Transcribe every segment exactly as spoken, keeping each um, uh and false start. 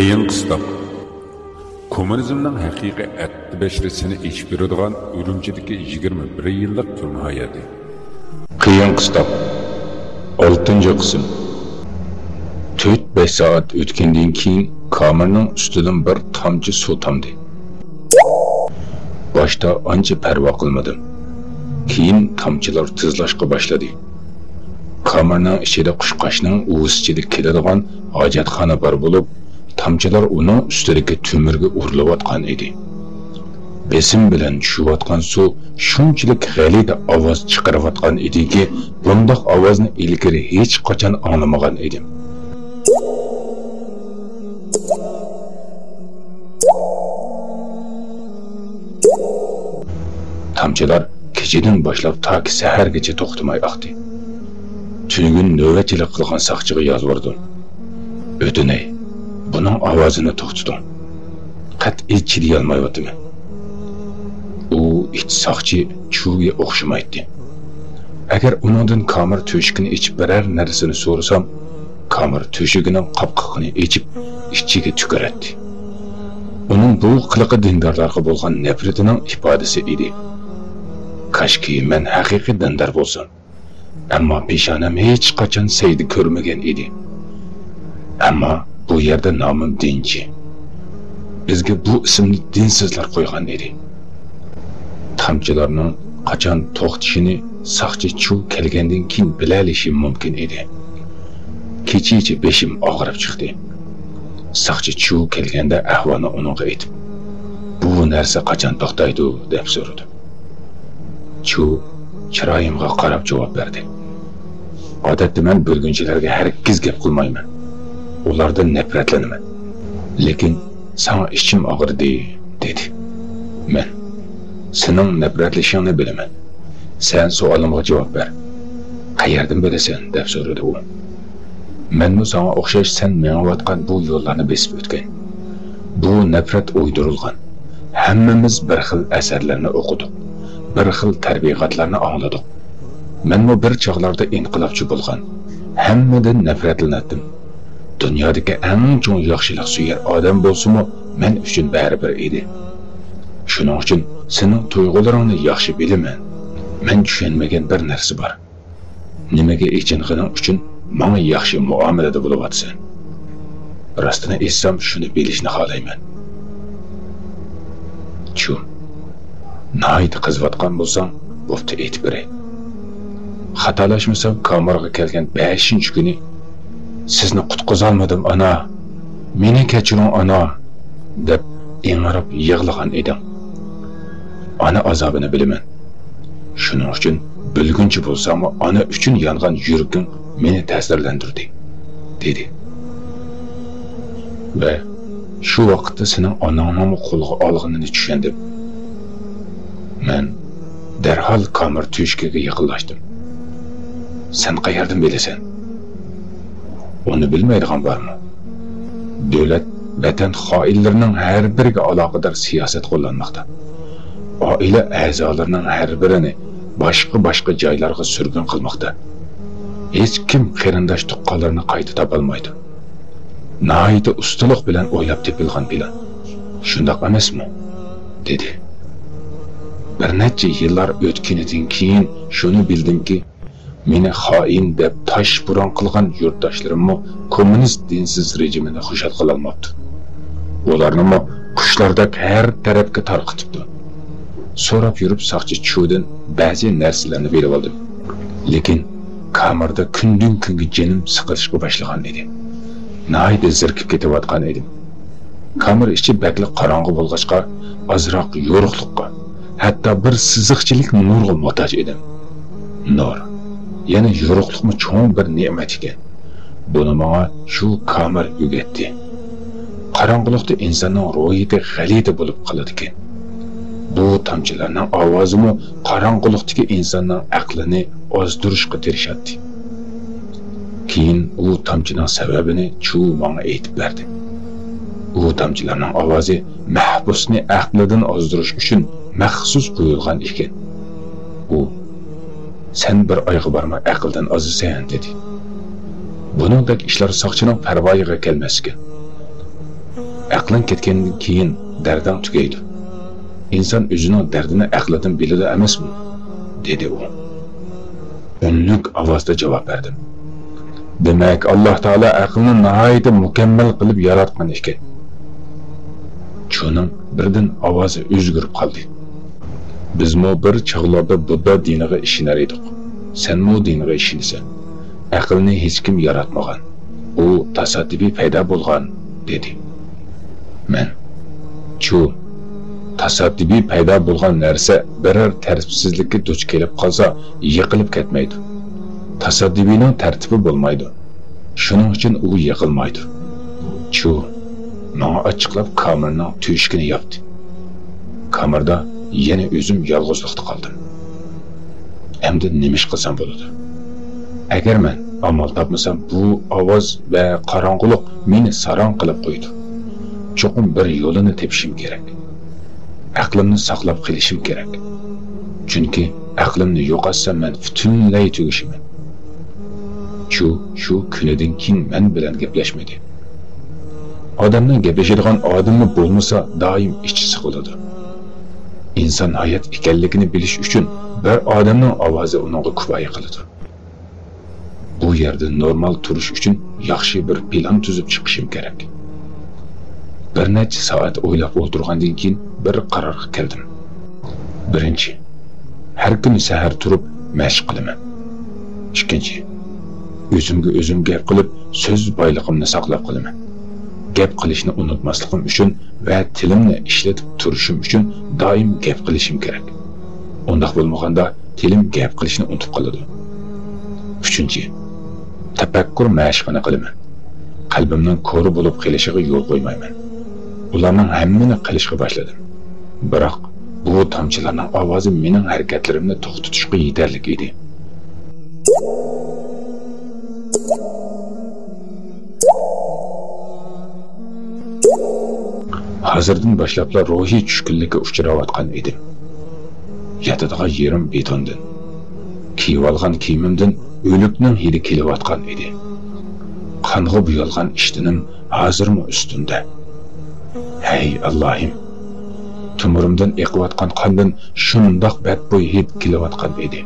قىيىن قىستاق. كوممۇنىزمنىڭ ھەقىقىي ئەتتە بەشىرى سېنى ئېچىپ بېرىدىغان ئۈرۈمچىدىكى يىگىرمە بىر يىللىق تۈرمە ھاياتى. قىيىن قىستاق. ئالتىنچى قىسىم. تۆت-بەش سائەت ئۆتكەندىن كېيىن كامېرنىڭ ئۈستىدىن بىر تامچە سۇ تامدى. باشتا ئانچە پەرۋا قىلمىدىم. كېيىن تامچىلار تېزلاشقا باشلىدى. كامېرنىڭ ئىچىدە قۇشقاچنىڭ ئۇۋىسىچىلىك كېلىدىغان ھاجەتخانا بار بولۇپ، تامچىلار ئۇنىڭ ئۈستىدىكى تۆمۈرگە ئۇرۇلۇۋاتقان ئىدى. بېسىم بىلەن چۈشۈۋاتقان سۇ شۇنچىلىك غەلىتە ئاۋاز چىقىرىۋاتقان ئىدىكى، بۇنداق ئاۋازنى ئىلگىرى ھېچقاچان ئاڭلىمىغان ئىدىم. تامچىلار كېچىدىن باشلاپ تاكى سەھەرگىچە توختىماي ئاقتى. تۈنۈگۈن نۆۋەتچىلىك قىلغان ساقچىغا يالۋۇردۇم. ئۆتۈنەي، بۇنىڭ ئاۋازىنى توختىتىڭ. قەتئىي چىدىيالمايۋاتىمەن. ئۇ ئىت ساقچى چۇگە ئوخشىمايتتى. ئەگەر ئۇنىڭدىن كامېر تۆشۈكىنى ئېچىپ بىرەر نەرسىنى سورىسام، كامېر تۆشۈكىنىڭ قاپقىقىنى ئېچىپ، ئىچىگە تۈكۈرەتتى. ئۇنىڭ بۇ قىلىقى دىندارلارغا بولغان نەپرىتىنىڭ ئىپادىسى ئىدى. كاشكى مەن ھەقىقىي دىندار بولسام. ئەمما پېشانەم ھېچقاچان سەجدە كۆرمىگەن ئىدى. ئەمما بۇ يەردە نامىم دىنچى. بىزگە بۇ ئىسىمنى دىنسىزلار قويغان ئىدى. تامچىلارنىڭ قاچان توختىشىنى ساقچى چۇ كەلگەندىن كېيىن بىلەلىشىم مۇمكىن ئىدى. كېچىچە بېشىم ئاغرىپ چىقتى. ساقچى چۇ كەلگەندە ئەھۋالنى ئۇنىڭغا ئېيتىپ، «بۇ نەرسە قاچان توختايدۇ؟» دەپ سورىدىم. چۇ چىرايىمغا قاراپ جاۋاب بەردى. «ئادەتتە مەن بۆلگۈنچىلەرگە ھەرگىز گەپ قىلمايمەن. ئۇلاردىن نەپرەتلىنىمەن. لېكىن ساڭا ئىچىم ئاغرىدى» دېدى. مەن، «سېنىڭ نەپرەتلىشىڭنى بىلىمەن. سەن سوئالىمغا جاۋاب بەر. قەيەردىن بىلىسەن؟» دەپ سورىدى ئۇ. مەنمۇ ساڭا ئوخشاش سەن مېڭىۋاتقان بۇ يوللارنى بېسىپ ئۆتكەن. بۇ نەپرەت ئويدۇرۇلغان. ھەممىمىز بىر خىل ئەسەرلەرنى ئوقۇدۇق. بىر خىل تەبىئاتلارنى ئاڭلىدۇق. مەنمۇ بىر چاغلاردا ئىنقىلابچى بولغان. ھەممىدىن نەپرەتلىنەتتىم. دۇنيادىكى ئەڭ چوڭ ياخشىلىق سۆيەر ئادەم بولسىمۇ، مەن ئۈچۈن بەرىبىر ئىدى. شۇنىڭ ئۈچۈن سېنىڭ تۇيغۇلىرىڭنى ياخشى بىلىمەن. مەن چۈشەنمىگەن بىر نەرسە بار. نېمىگە ئېچىنغىنىڭ ئۈچۈن ماڭا ياخشى مۇئامىلىدە بولۇۋاتىسەن؟ راستىنى ئېيتسام، شۇنى بىلىشنى خالايمەن. چۇ، ناھايىتى قىزىۋاتقان بولساڭ، بوپتۇ، ئېيتىپ بېرەي. خاتالاشمىسام، كامېرغا كەلگەن بەشىنچى كۈنى، «سىزنى قۇتقۇزالمىدىم، ئانا! مېنى كەچۈرۈڭ، ئانا!» دەپ ئىڭراپ يىغلىغان ئىدىڭ. ئانا ئازابىنى بىلىمەن. شۇنىڭ ئۈچۈن بۆلگۈنچى بولساڭمۇ، ئانا ئۈچۈن يانغان يۈرىكىڭ مېنى تەسىرلەندۈردى، دېدى. ۋە شۇ ۋاقىتتا سېنىڭ ئاناڭنىڭمۇ قولغا ئالغىنىنى چۈشەندىم. مەن دەرھال كامېر تۆشۈكىگە يېقىنلاشتىم. سەن قەيەردىن بىلىسەن؟ ئۇنى بىلمەيدىغان بارمۇ؟ دۆلەت ۋەتەن خائىنلىرىنىڭ ھەر بىرىگە ئالاقىدار سىياسەت قوللانماقتا. ئائىلە ئەزالىرىنىڭ ھەر بىرىنى باشقا-باشقا جايلارغا سۈرگۈن قىلماقتا. ھېچكىم قېرىنداش تۇغقانلىرىنى قايتا تاپالمايدۇ. ناھايىتى ئۇستىلىق بىلەن ئويلاپ تېپىلغان پىلان. شۇنداق ئەمەسمۇ؟ دېدى. بىر نەچچە يىللار ئۆتكىنىدىن كېيىن شۇنى بىلدىمكى، مېنى خائىن دەپ تاش بۇران قىلغان يۇرتداشلىرىممۇ كوممۇنىست دىنسىز رېجىمىنى خۇشال قىلالماپتۇ. ئۇلارنىمۇ قۇشلاردەك ھەر تەرەپكە تارقىتىپتۇ. سوراپ يۈرۈپ ساقچى چۇدىن بەزى نەرسىلەرنى بىلىۋالدىم. لېكىن كامېردا كۈندىن-كۈنگە جېنىم سىقىلىشقا باشلىغان ئىدى. ناھايىتى زېرىكىپ كېتىۋاتقان ئىدىم. كامېر ئىچى بەكلا قاراڭغۇ بولغاچقا، ئازراق يورۇقلۇققا، ھەتتا بىر سىزىقچىلىك نۇرغا موھتاج ئىدىم. نۇر، يەنى يورۇقلۇقمۇ چوڭ بىر نېمەت ئىكەن. بۇنى ماڭا شۇ كامېر ئۆگەتتى. قاراڭغۇلۇقتا ئىنساننىڭ روھىيىتى غەلىتە بولۇپ قالىدىكەن. بۇ تامچىلارنىڭ ئاۋازىمۇ قاراڭغۇلۇقتىكى ئىنساننىڭ ئەقلىنى ئازدۇرۇشقا تىرىشاتتى. كېيىن ئۇ تامچىنىڭ سەۋەبىنى چۇ ماڭا ئېيتىپ بەردى. ئۇ تامچىلارنىڭ ئاۋازى مەھبۇسنى ئەقلىدىن ئازدۇرۇش ئۈچۈن مەخسۇس قويۇلغان ئىكەن. ئۇ، «سەن بىر ئايغا بارماي ئەقىلدىن ئازىسەن» دېدى. بۇنىڭدەك ئىشلار ساقچىنىڭ پەرۋايىغا كەلمەسكەن. ئەقلىڭ كەتكەندىن كېيىن دەردىڭ تۈگەيدۇ. ئىنسان ئۆزىنىڭ دەردىنى ئەقلىدىن بىلىدۇ ئەمەسمۇ؟» دېدى ئۇ. ئۈنلۈك ئاۋازدا جاۋاب بەردىم. «دېمەك، ئاللاھ تائالا ئەقىلنى ناھايىتى مۇكەممەل قىلىپ ياراتقان ئىكەن.» چۇنىڭ بىردىن ئاۋازى ئۆزگىرىپ قالدى. «بىزمۇ بىر چاغلاردا بۇددا دىنىغا ئىشىنەر ئىدۇق. سەنمۇ دىنغا ئىشىنىسەن. ئەقىلنى ھېچكىم ياراتمىغان. ئۇ تاسادىپىي پەيدا بولغان» دېدى. مەن: «چۇ، تاسادىپىي پەيدا بولغان نەرسە بىرەر تەرتىپسىزلىككە دۇچ كېلىپ قالسا، يىقىلىپ كەتمەيدۇ. تاسادىپىينىڭ تەرتىپى بولمايدۇ. شۇنىڭ ئۈچۈن ئۇ يىقىلمايدۇ.» چۇ ماڭا ئاچچىقلاپ كامېرنىڭ تۆشۈكىنى ياپتى. كامېردا يەنە ئۆزۈم يالغۇزلۇقتا قالدىم. ئەمدى نېمە ئىش قىلسام بولىدۇ؟ ئەگەر مەن ئامال تاپمىسام، بۇ ئاۋاز ۋە قاراڭغۇلۇق مېنى ساراڭ قىلىپ قويىدۇ. چوقۇم بىر يولىنى تېپىشىم كېرەك. ئەقلىمنى ساقلاپ قېلىشىم كېرەك. چۈنكى ئەقلىمنى يوقاتسام، مەن پۈتۈنلەي تۈگىشىمەن. چۇ شۇ كۈنىدىن كېيىن مەن بىلەن گەپلەشمىدى. ئادەمنىڭ گەپلىشىدىغان ئادىمى بولمىسا، دائىم ئىچى سىقىلىدۇ. ئىنسان ھايات ئىكەنلىكىنى بىلىش ئۈچۈن بىر ئادەمنىڭ ئاۋازى ئۇنىڭغا كۇپايە قىلىدۇ. بۇ يەردە نورمال تۇرۇش ئۈچۈن ياخشى بىر پىلان تۈزۈپ چىقىشىم كېرەك. بىر نەچچە سائەت ئويلاپ ئولتۇرغاندىن كېيىن بىر قارارغا كەلدىم. بىرىنچى، ھەر كۈنى سەھەر تۇرۇپ مەشىق قىلىمەن. ئىككىنچى، ئۆزۈمگە ئۆزۈم گەپ قىلىپ، سۆز بايلىقىمنى ساقلاپ قالىمەن. گەپ قىلىشنى ئۇنتۇماسلىقىم ئۈچۈن ۋە تىلىمنى ئىشلىتىپ تۇرۇشۇم ئۈچۈن دائىم گەپ قىلىشىم كېرەك. ئۇنداق بولمىغاندا، تىلىم گەپ قىلىشنى ئۇنتۇپ قالىدۇ. ئۈچىنچى، تەپەككۇر مەشىقىنى قىلىمەن. قەلبىمنىڭ كورا بولۇپ قېلىشىغا يول قويمايمەن. ئۇلارنىڭ ھەممىنى قىلىشقا باشلىدىم. بىراق، بۇ تامچىلارنىڭ ئاۋازى مېنىڭ ھەرىكەتلىرىمنى توختىتىشقا يېتەرلىك ئىدى. ھازىردىن باشلاپلا روھىي چۈشكۈنلۈككە ئۇچراۋاتقان ئىدىم. ياتىدىغان يېرىم بېتوندىن، كىيىۋالغان كىيىمىمدىن ئۆلۈكنىڭ ھىدى كېلىۋاتقان ئىدى. قانغا بويالغان ئىشتىنىم ھازىرمۇ ئۈستۈمدە. ھەي ئاللاھىم! تومۇرۇمدىن ئېقىۋاتقان قاندىن شۇنداق بەتبۇي ھىد كېلىۋاتقان ئىدى.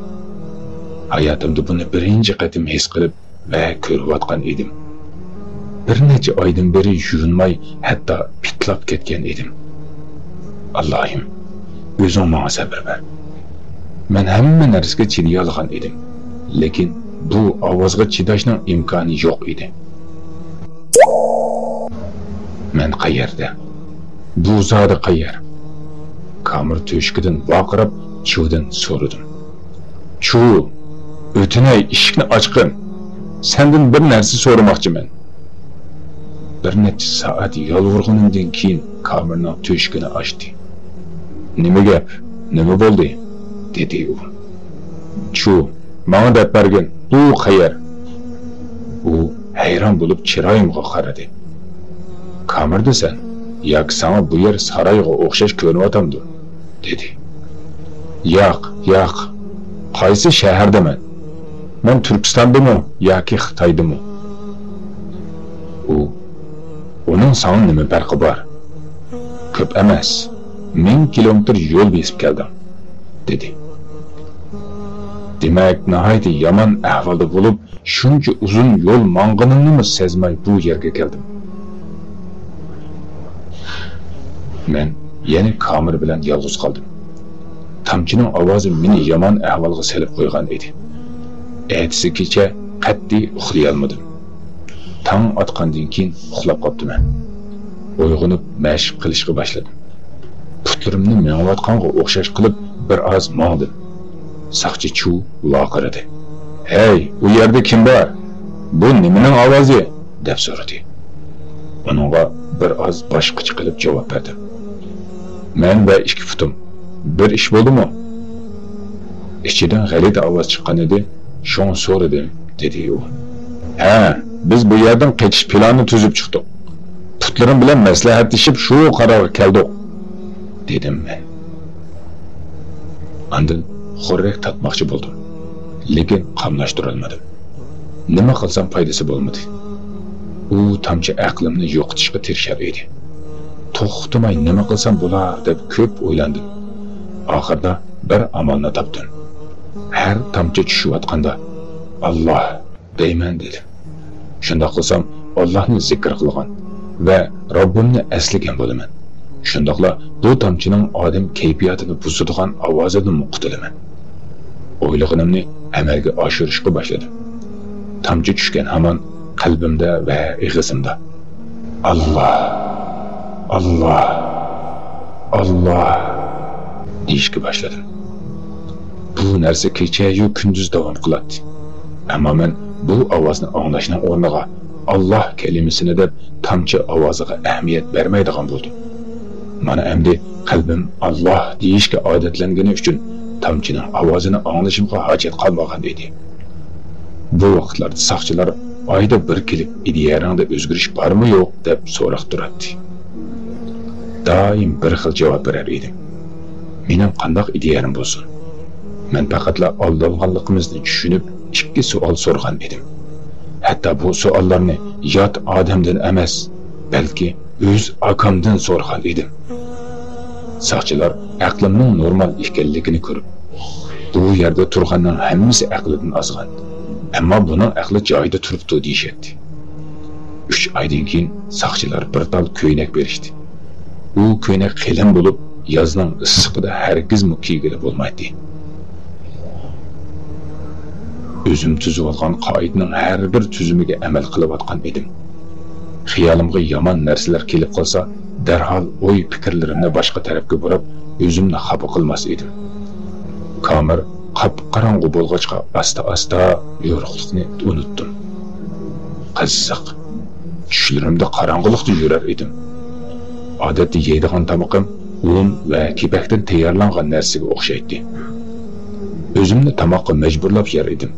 ھاياتىمدا بۇنى بىرىنچى قېتىم ھېس قىلىپ ۋە كۆرۈۋاتقان ئىدىم. بىر نەچچە ئايدىن بېرى يۇيۇنماي، ھەتتا پىتلاپ كەتكەن ئىدىم. ئاللاھىم، ئۆزۈڭ ماڭا سەبرى بەر. مەن ھەممە نەرسىگە چىدىيالىغان ئىدىم، لېكىن بۇ ئاۋازغا چىداشنىڭ ئىمكانى يوق ئىدى. مەن قەيەردە؟ بۇ زادى قەيەر؟ كامېر تۆشۈكىدىن ۋارقىراپ، چۇدىن سورىدىم. چۇ، ئۆتۈنەي، ئىشىكنى ئاچقىن. سەندىن بىر نەرسە سورىماقچىمەن. بىر نەچچە سائەت يالۋۇرغىنىمدىن كېيىن كامېرنىڭ تۆشۈكىنى ئاچتى. نېمە گەپ؟ نېمە بولدى؟ دېدى ئۇ. چۇ، ماڭا دەپ بەرگىن، ئۇ قەيەر؟ ئۇ ھەيران بولۇپ چىرايىمغا قارىدى. كامېردىسەن؟ ياكى ساڭا بۇ يەر سارايغا ئوخشاش كۆرۈنۈۋاتامدۇ؟ دېدى. ياق، ياق. قايسى شەھەردىمەن؟ مەن تۈركىستاندىمۇ ياكى خىتايدىمۇ؟ ئۇ، ئۇنىڭ ساڭا نېمە پەرقى بار؟ كۆپ ئەمەس، مىڭ كىلومېتىر يول بېسىپ كەلدىڭ، دېدى. دېمەك، ناھايىتى يامان ئەھۋالدا بولۇپ، شۇنچە ئۇزۇن يول ماڭغىنىمنىمۇ سەزمەي بۇ يەرگە كەلدىم. مەن يەنە كامېر بىلەن يالغۇز قالدىم. تامچىنىڭ ئاۋازى مېنى يامان ئەھۋالغا سېلىپ قويغان ئىدى. ئەتىسى كېچە قەتئىي ئۇخلىيالمىدىم. تاڭ ئاتقاندىن كېيىن ئۇخلاپ قاپتىمەن. ئويغىنىپ مەشىق قىلىشقا باشلىدىم. پۇتلىرىمنى مېڭىۋاتقانغا ئوخشاش قىلىپ بىر ئاز ماڭدىم. ساقچى چۇ ۋارقىرىدى. ھەي، ئۇ يەردە كىم بار؟ بۇ نېمىنىڭ ئاۋازى؟ دەپ سورىدى. ئۇنىڭغا بىر ئاز باشقىچە قىلىپ جاۋاب بەردىم. مەن ۋە ئىككى پۇتۇم. بىر ئىش بولدىمۇ؟ ئىچىدىن غەلىتە ئاۋاز چىققان ئىدى، شۇڭا سورىدىم، دېدى ئۇ. ھە، بىز بۇ يەردىن قېچىش پىلانى تۈزۈپ چىقتۇق. پۇتلىرىم بىلەن مەسلىھەتلىشىپ شۇ قارارغا كەلدۇق، دېدىم مەن. ئاندىن خوررەك تارتماقچى بولدۇم، لېكىن قاملاشتۇرالمىدىم. نېمە قىلسام پايدىسى بولمىدى. ئۇ تامچە ئەقلىمنى يوقىتىشقا تىرىشار ئىدى. توختىماي نېمە قىلسام بولار دەپ كۆپ ئويلاندىم. ئاخىرىدا بىر ئامالنى تاپتىم. ھەر تامچە چۈشۈۋاتقاندا، «ئاللا» دەيمەن دېدىم. شۇنداق قىلسام، ئاللانى زىكىر قىلغان ۋە رەببىمنى ئەسلىگەن بولىمەن. شۇنداقلا بۇ تامچىنىڭ ئادەم كەيپىياتىنى بۇزىدىغان ئاۋازىدىنمۇ قۇتۇلىمەن. ئويلىغىنىمنى ئەمەلگە ئاشۇرۇشقا باشلىدىم. تامچە چۈشكەن ھامان قەلبىمدە ۋە ئېغىزىمدا، «ئاللا! ئاللا! ئاللا!» دېيىشكە باشلىدىم. بۇ نەرسە كېچەيۇ كۈندۈز داۋام قىلاتتى. ئەمما مەن بۇ ئاۋازنى ئاڭلاشنىڭ ئورنىغا «ئاللا» كەلىمىسىنى دەپ، تامچە ئاۋازىغا ئەھمىيەت بەرمەيدىغان بولدۇم. مانا ئەمدى قەلبىم «ئاللا» دېيىشكە ئادەتلەنگىنى ئۈچۈن تامچىنىڭ ئاۋازىنى ئاڭلىشىمغا ھاجەت قالمىغان ئىدى. بۇ ۋاقىتلاردا ساقچىلار ئايدا بىر كېلىپ، «ئىدىيەرىڭدە ئۆزگىرىش بارمۇ يوق؟» دەپ سوراق تۇراتتى. دائىم بىر خىل جاۋاب بېرەر ئىدىم. مېنىڭ قانداق ئىدىيەرىم بولسۇن؟ مەن پەقەتلا ئالدانغانلىقىمىزنى چۈشىنىپ، ئىككى سوئال سورىغان ئىدىم. ھەتتا بۇ سوئاللارنى يات ئادەمدىن ئەمەس، بەلكى ئۆز ئاكامدىن سورىغان ئىدىم. ساقچىلار ئەقلىمنىڭ نورمال ئىكەنلىكىنى كۆرۈپ، «بۇ يەردە تۇرغاننىڭ ھەممىسى ئەقلىدىن ئازغان، ئەمما بۇنىڭ ئەقلى جايىدا تۇرۇپتۇ» دېيىشەتتى. ئۈچ ئايدىن كېيىن ساقچىلار بىر تال كۆينەك بېرىشتى. ئۇ كۆينەك قېلىن بولۇپ، يازنىڭ ئىسسىقىدا ھەرگىزمۇ كىيگىلى بولمايتتى. ئۆزۈم تۈزۈۋالغان قائىدىنىڭ ھەر بىر تۈزۈمىگە ئەمەل قىلىۋاتقان ئىدىم. خىيالىمغا يامان نەرسىلەر كېلىپ قالسا، دەرھال ئوي-پىكىرلىرىمنى باشقا تەرەپكە بۇراپ، ئۆزۈمنى خاپا قىلماس ئىدىم. كامېر قاپقاراڭغۇ بولغاچقا، ئاستا-ئاستا يورۇقلۇقنى ئۇنتتۇم. قىزىق، چۈشلىرىمدە قاراڭغۇلۇقتا يۈرەر ئىدىم. ئادەتتە يەيدىغان تامىقىم ئۇن ۋە كېپەكتىن تەييارلانغان نەرسىگە ئوخشايتتى. ئۆزۈمنى تاماققا مەجبۇرلاپ يەر ئىدىم.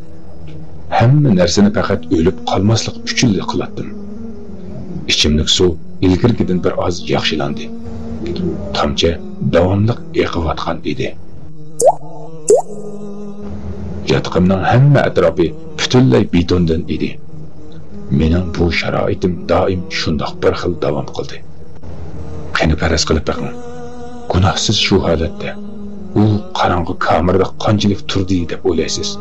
ھەممە نەرسىنى پەقەت ئۆلۈپ قالماسلىق ئۈچۈنلا قىلاتتىم. ئىچىملىك سۇ ئىلگىرىكىدىن بىر ئاز ياخشىلاندى. تامچە داۋاملىق ئېقىۋاتقان ئىدى. ياتىقىمنىڭ ھەممە ئەتراپى پۈتۈنلەي بېتوندىن ئىدى. مېنىڭ بۇ شارائىتىم دائىم شۇنداق بىر خىل داۋام قىلدى. قېنى پەرەز قىلىپ بېقىڭ، گۇناھسىز شۇ ھالەتتە، ئۇ قاراڭغۇ كامېردا قانچىلىك تۇردى دەپ ئويلايسىز؟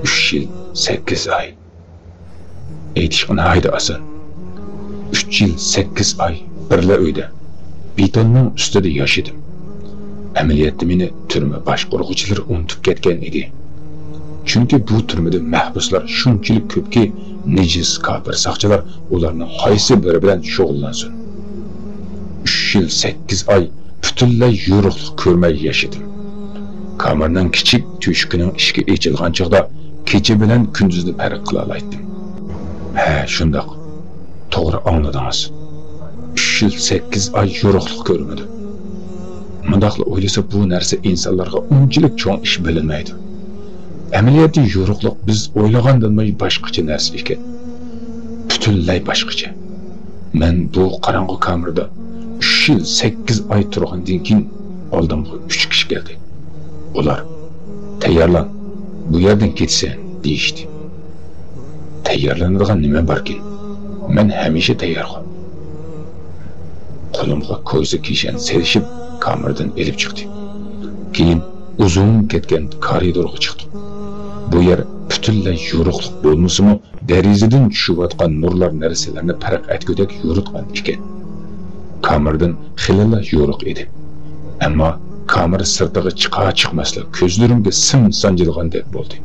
ئۈچ يىل، سەككىز ئاي. ئېيتىشقا ناھايىتى ئاسان. ئۈچ يىل، سەككىز ئاي بىرلا ئۆيدە، بېتوننىڭ ئۈستىدە ياشىدىم. ئەمەلىيەتتە مېنى تۈرمە باشقۇرغۇچىلىرى ئۇنتۇپ كەتكەن ئىدى. چۈنكى بۇ تۈرمىدە مەھبۇسلار شۇنچىلىك كۆپكى، نىجىس كاپىر ساقچىلار ئۇلارنىڭ قايسى بىرى بىلەن شۇغۇللانسۇن. ئۈچ يىل، سەككىز ئاي پۈتۈنلەي يورۇقلۇق كۆرمەي ياشىدىم. كامېرنىڭ كىچىك تۆشۈكىنىڭ ئىشىكى ئېچىلغان چاغدا كېچە بىلەن كۈندۈزنى پەرق قىلالايتتىم. ھە، شۇنداق. توغرا ئاڭلىدىڭىز. ئۈچ يىل سەككىز ئاي يورۇقلۇق كۆرمىدىم. مۇنداقلا ئويلىسا، بۇ نەرسە ئىنسانلارغا ئۇنچىلىك چوڭ ئىش بىلىنمەيدۇ. ئەمەلىيەتتە يورۇقلۇق بىز ئويلىغاندىنمۇ باشقىچە نەرسە ئىكەن. پۈتۈنلەي باشقىچە. مەن بۇ قاراڭغۇ كامېردا ئۈچ يىل سەككىز ئاي تۇرغاندىن كېيىن، ئالدىمغا ئۈچ كىشى كەلدى. ئۇلار، «تەييارلان، بۇ يەردىن كېتىسەن» دېيىشتى. تەييارلىنىدىغان نېمە باركىن؟ مەن ھەمىشە تەييارغۇ. قولۇمغا كوزا كىشەن سېلىشىپ، كامېردىن ئېلىپ چىقتى. كېيىن ئۇزۇن كەتكەن كارىدورغا چىقتۇق. بۇ يەر پۈتۈنلەي يورۇقلۇق بولمىسىمۇ، دېرىزىدىن چۈشۈۋاتقان نۇرلار نەرسىلەرنى پەرق ئەتكۈدەك يورۇتقان ئىكەن. كامېردىن خېلىلا يورۇق ئىدى. ئەمما كامېر سىرتىغا چىقار-چىقماسلا كۆزلىرىمگە سىم سانجىلغاندەك بولدى.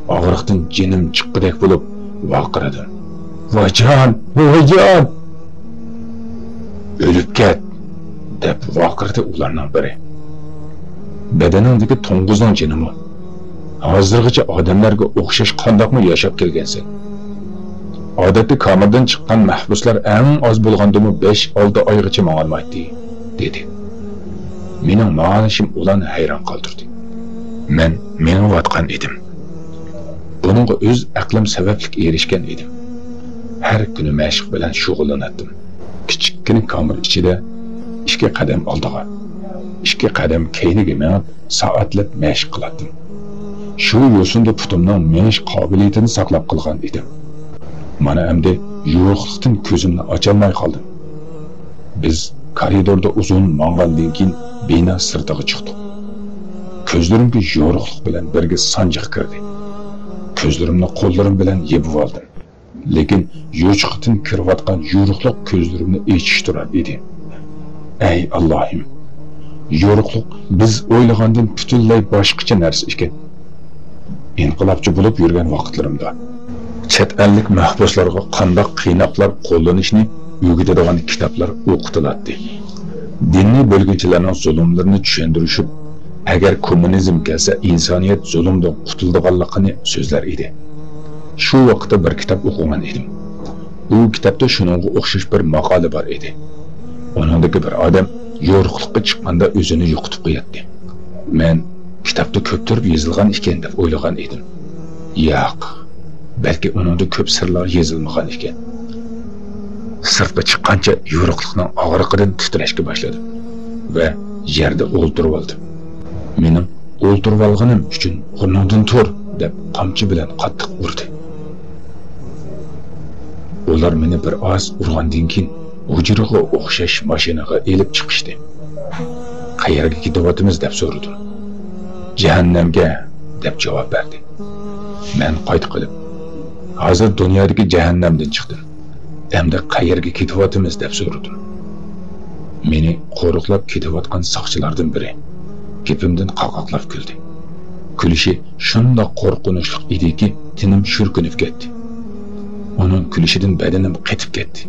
ئاغرىقتىن جېنىم چىققۇدەك بولۇپ ۋارقىرىدىم. «ۋايجان! ۋايجان!» «ئۆلۈپ كەت!» دەپ ۋارقىرىدى ئۇلارنىڭ بىرى. «بەدىنىڭدىكى توڭگۇزنىڭ جېنىمۇ؟ ھازىرغىچە ئادەملەرگە ئوخشاش قانداقمۇ ياشاپ كەلگەنسەن؟ ئادەتتە كامېردىن چىققان مەھبۇسلار ئەڭ ئاز بولغاندىمۇ بەش-ئالتە ئايغىچە ماڭالمايتتى» دېدى. مېنىڭ ماڭالىشىم ئۇلارنى ھەيران قالدۇردى. مەن مېڭىۋاتقان ئىدىم. بۇنىڭغا ئۆز ئەقلىم سەۋەبلىك ئېرىشكەن ئىدىم. ھەر كۈنى مەشىق بىلەن شۇغۇللىناتتىم. كىچىككىنە كامېر ئىچىدە ئىككى قەدەم ئالدىغا، ئىككى قەدەم كەينىگە مېڭىپ، سائەتلەپ مەشىق قىلاتتىم. شۇ يوسۇندا پۇتۇمنىڭ مېڭىش قابىلىيىتىنى ساقلاپ قالغان ئىدىم. مانا ئەمدى يورۇقلۇقتىن كۆزۈمنى ئاچالماي قالدىم. بىز كارىدوردا ئۇزۇن ماڭغاندىن كېيىن بىنا سىرتىغا چىقتۇق. كۆزلىرىمگە يورۇقلۇق بىلەن بىرگە سانجىق كىردى. كۆزلىرىمنى قوللىرىم بىلەن يېپىۋالدىم. لېكىن يوچۇقىدىن كىرىۋاتقان يورۇقلۇق كۆزلىرىمنى ئېچىشتۇرار ئىدى. ئەي ئاللاھىم! يورۇقلۇق بىز ئويلىغاندىن پۈتۈنلەي باشقىچە نەرسە ئىكەن. ئىنقىلابچى بولۇپ يۈرگەن ۋاقىتلىرىمدا چەت ئەللىك مەھبۇسلارغا قانداق قىيناقلار قوللىنىشنى ئۆگىتىدىغان كىتابلار ئوقۇتۇلاتتى. دىنىي بۆلگۈنچىلەرنىڭ زۇلۇملىرىنى چۈشەندۈرۈشۈپ، ئەگەر كوممۇنىزم كەلسە ئىنسانىيەت زۇلۇمدىن قۇتۇلىدىغانلىقىنى سۆزلەر ئىدى. شۇ ۋاقىتتا بىر كىتاب ئوقۇغان ئىدىم. ئۇ كىتابتا شۇنىڭغا ئوخشاش بىر ماقالە بار ئىدى. ئۇنىڭدىكى بىر ئادەم يورۇقلۇققا چىققاندا ئۆزىنى يوقىتىپ قوياتتى. مەن كىتابتا كۆپ تۇرۇپ يېزىلغان ئىكەن دەپ ئويلىغان ئىدىم. ياق، بەلكى ئۇنىڭدا كۆپ سىرلار يېزىلمىغان ئىكەن. سىرتقا چىققانچە يورۇقلۇقنىڭ ئاغرىقىدىن تىترەشكە باشلىدىم ۋە يەردە ئولتۇرۇۋالدىم. مېنىڭ «ئولتۇرۇۋالغىنىم ئۈچۈن ئورنۇڭدىن تۇر» دەپ قامچا بىلەن قاتتىق ئۇردى. ئۇلار مېنى بىر ئاز ئۇرغاندىن كېيىن ھۇجرىغا ئوخشاش ماشىنىغا ئېلىپ چىقىشتى. «قەيەرگە كېتىۋاتىمىز؟» دەپ سورىدىم. «جەھەننەمگە» دەپ جاۋاب بەردى. مەن قايتا قىلىپ، «ھازىر دۇنيادىكى جەھەننەمدىن چىقتىم. ئەمدى قەيەرگە كېتىۋاتىمىز؟» دەپ سورىدىم. مېنى قورۇقلاپ كېتىۋاتقان ساقچىلاردىن بىرى گېپىمدىن قاقاقلاپ كۈلدى. كۈلۈشى شۇنداق قورقۇنچلۇق ئىدىكى، تېنىم شۈركۈنۈپ كەتتى. ئۇنىڭ كۈلۈشىدىن بەدىنىم قېتىپ كەتتى.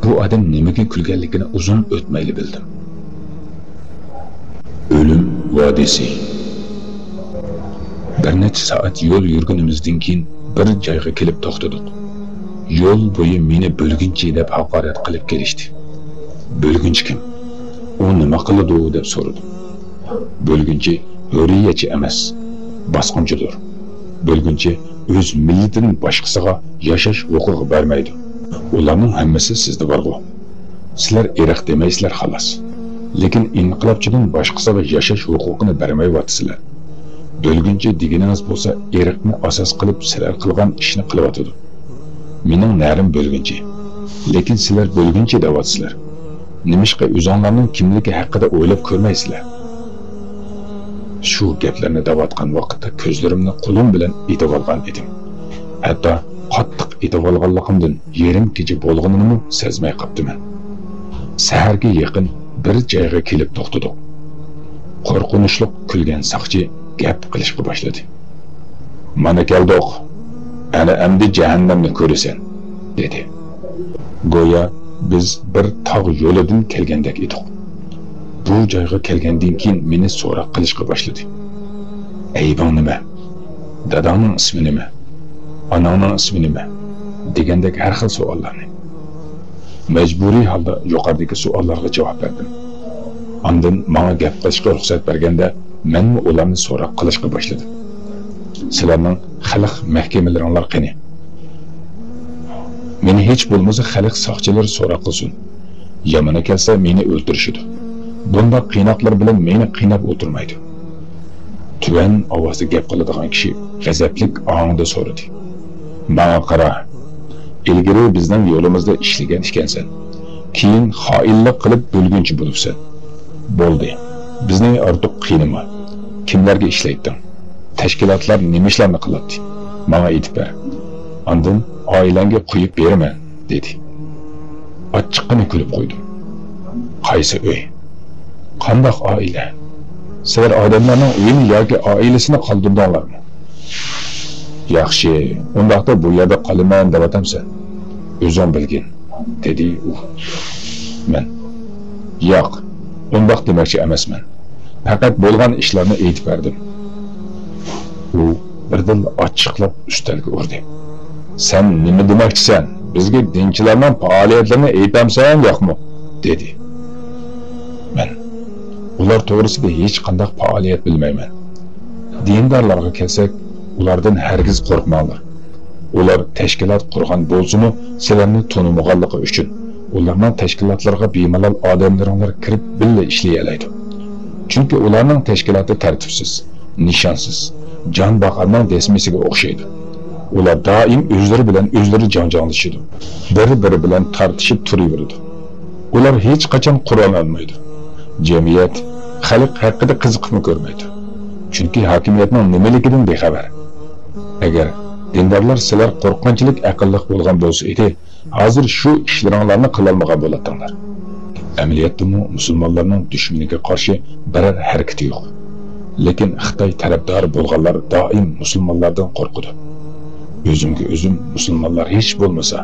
بۇ ئادەم نېمىگە كۈلگەنلىكىنى ئۇزۇن ئۆتمەيلا بىلدىم. ئۆلۈم ۋادىسى. بىر نەچچە سائەت يول يۈرگىنىمىزدىن كېيىن بىر جايغا كېلىپ توختىدۇق. يول بويى مېنى بۆلگۈنچى دەپ ھاقارەت قىلىپ كېلىشتى. «بۆلگۈنچى كىم؟ ئۇ نېمە قىلىدۇ؟» دەپ سورىدىم. «بۆلگۈنچى ھۆرىيەتچى ئەمەس، باسقۇنچىدۇر. بۆلگۈنچى ئۆز مىللىتىدىن باشقىسىغا ياشاش ھوقۇقى بەرمەيدۇ. ئۇلارنىڭ ھەممىسى سىزدە بارغۇ. سىلەر ئىرق دېمەيسىلەر، خالاس. لېكىن ئىنقىلابچىدىن باشقىسىغا ياشاش ھوقۇقىنى بەرمەيۋاتىسىلەر. بۆلگۈنچى دېگىنىڭىز بولسا ئىرقنى ئاساس قىلىپ سىلەر قىلغان ئىشنى قىلىۋاتىدۇ. مېنىڭ نەرىم بۆلگۈنچى. لېكىن سىلەر بۆلگۈنچى دەۋاتىسىلەر. نېمىشقا ئۆزۈڭلارنىڭ كىملىكى ھەققىدە ئويلاپ كۆرمەيسىلەر؟» شۇ گەپلەرنى دەۋاتقان ۋاقىتتا كۆزلىرىمنى قولۇم بىلەن ئېتىۋالغان ئىدىم. ھەتتا قاتتىق ئېتىۋالغانلىقىمدىن يېرىم كېچە بولغىنىنىمۇ سەزمەي قاپتىمەن. سەھەرگە يېقىن بىر جايغا كېلىپ توختىدۇق. قورقۇنچلۇق كۈلگەن ساقچى گەپ قىلىشقا باشلىدى. «مانا كەلدۇق. ئەنە ئەمدى جەھەننەمنى كۆرىسەن»، دېدى. گويا بىز بىر تاغ يولىدىن كەلگەندەك ئىدۇق. بۇ جايغا كەلگەندىن كېيىن مېنى سوراق قىلىشقا باشلىدى. «ئەيىبىڭ نېمە؟ داداڭنىڭ ئىسمى نېمە؟ ئاناڭنىڭ ئىسمى نېمە؟» دېگەندەك ھەر خىل سوئاللارنى. مەجبۇرىي ھالدا يۇقىرىدىكى سوئاللارغا جاۋاب بەردىم. ئاندىن ماڭا گەپ قىلىشقا رۇخسەت بەرگەندە، مەنمۇ ئۇلارنى سوراق قىلىشقا باشلىدىم. «سىلەرنىڭ خەلق مەھكىمىلىرىڭلار قېنى؟ مېنى ھېچ بولمىسا خەلق ساقچىلىرى سوراق قىلسۇن. يامىنى كەلسە مېنى ئۆلتۈرۈشىدۇ. بۇنداق قىيناقلار بىلەن مېنى قىيناپ ئولتۇرمايدۇ.» تۆۋەن ئاۋازدا گەپ قىلىدىغان كىشى غەزەپلىك ئاھاڭدا سورىدى. «ماڭا قارا. ئىلگىرى بىزنىڭ يولىمىزدا ئىشلىگەن ئىكەنسەن. كېيىن خائىنلىق قىلىپ بۆلگۈنچى بولۇپسەن. بولدى. بىزنى ئارتۇق قىينىما. كىملەرگە ئىشلەيتتىڭ؟ تەشكىلاتلار نېمە ئىشلارنى قىلاتتى؟ ماڭا ئېيتىپ بەر. ئاندىن ئائىلەڭگە قويۇپ بېرىمەن.» دېدى. ئاچچىققىنا كۈلۈپ قويدۇم. «قايسى ئۆي؟ قانداق ئائىلە؟ سىلەر ئادەملەرنىڭ ئۆيىنى ياكى ئائىلىسىنى قالدۇردۇڭلارمۇ؟ ياخشى، ئۇنداقتا بۇ يەردە قالىمەن دەۋاتامسەن؟ ئۆزۈڭ بىلگىن.» دېدى ئۇ. مەن، «ياق، ئۇنداق دېمەكچى ئەمەسمەن. پەقەت بولغان ئىشلارنى ئېيتىپ بەردىم.» ئۇ بىردىنلا ئاچچىقلاپ ئۈستەلگە ئۇردى. «سەن نېمە دېمەكچىسەن؟ بىزگە دىنچىلارنىڭ پائالىيەتلىرىنى ئېيتامسەن ياقمۇ؟» دېدى. مەن، «ئۇلار توغرىسىدا ھېچقانداق پائالىيەت بىلمەيمەن. دىندارلارغا كەلسەك، ئۇلاردىن ھەرگىز قورقماڭلار. ئۇلار تەشكىلات قۇرغان بولسىمۇ، سىلەرنى تونۇمىغانلىقى ئۈچۈن، ئۇلارنىڭ تەشكىلاتلىرىغا بىمالال ئادەملىرىڭلار كىرىپ بىللە ئىشلىيەلەيدۇ. چۈنكى ئۇلارنىڭ تەشكىلاتى تەرتىپسىز، نىشانسىز، جان باقارنىڭ دەسمىسىگە ئوخشايدۇ. ئۇلار دائىم ئۆزلىرى بىلەن ئۆزلىرى جاڭجاڭلىشىدۇ. بىر-بىرى بىلەن تارتىشىپ تۇرۇۋېرىدۇ. ئۇلار ھېچقاچان قورال ئالمايدۇ. جەمئىيەت، خەلق ھەققىدە قىزىقىپمۇ كۆرمەيدۇ. چۈنكى ھاكىمىيەتنىڭ نېمىلىكىدىن بىخەۋەر. ئەگەر دىندارلار سىلەر قورققانچىلىك ئەقىللىق بولغان بولسا ئىدى، ھازىر شۇ ئىشلىرىڭلارنى قىلالمىغان بولاتتىڭلار. ئەمەلىيەتتىمۇ مۇسۇلمانلارنىڭ دۈشمىنىگە قارشى بىرەر ھەرىكىتى يوق. لېكىن خىتاي تەرەپدارى بولغانلار دائىم مۇسۇلمانلاردىن قورقىدۇ. ئۆزۈمگە ئۆزۈم مۇسۇلمانلار ھېچ بولمىسا،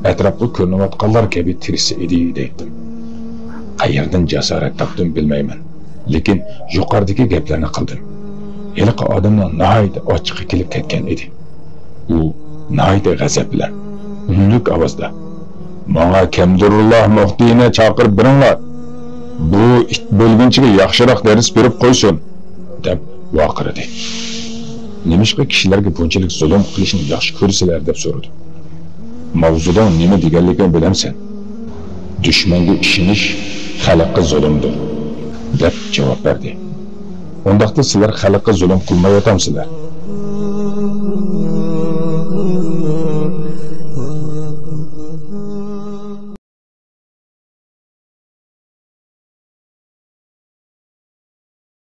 ئەتراپقا كۆرۈنۈۋاتقانلار كەبى تىرىشسا ئىدى دەيتتىم. قەيەردىن جاسارەت تاپتىم بىلمەيمەن. لېكىن يۇقىرىدىكى گەپلەرنى قىلدىم. ھېلىقى ئادەمنىڭ ناھايىتى ئاچچىقى كېلىپ كەتكەن ئىدى. ئۇ ناھايىتى غەزەپ بىلەن، ئۈنلۈك ئاۋازدا، «ماڭا كەمدۇرۇللا مۇھدىنى چاقىرىپ بېرىڭلار! بۇ ئىت بۆلگۈنچىگە ياخشىراق دەرس بېرىپ قويسۇن!» دەپ ۋارقىرىدى. «نېمىشقا كىشىلەرگە بۇنچىلىك زۇلۇم قىلىشنى ياخشى كۆرىسىلەر؟» دەپ سورىدىم. «ماۋزۇدۇڭ نېمە دېگەنلىكىنى بىلەمسەن؟» «دۈشمەنگە ئىشىنىش خەلققە زۇلۇمدۇر» دەپ جاۋاب بەردى. «ئۇنداقتا سىلەر خەلققە زۇلۇم قىلمايۋاتامسىلەر؟»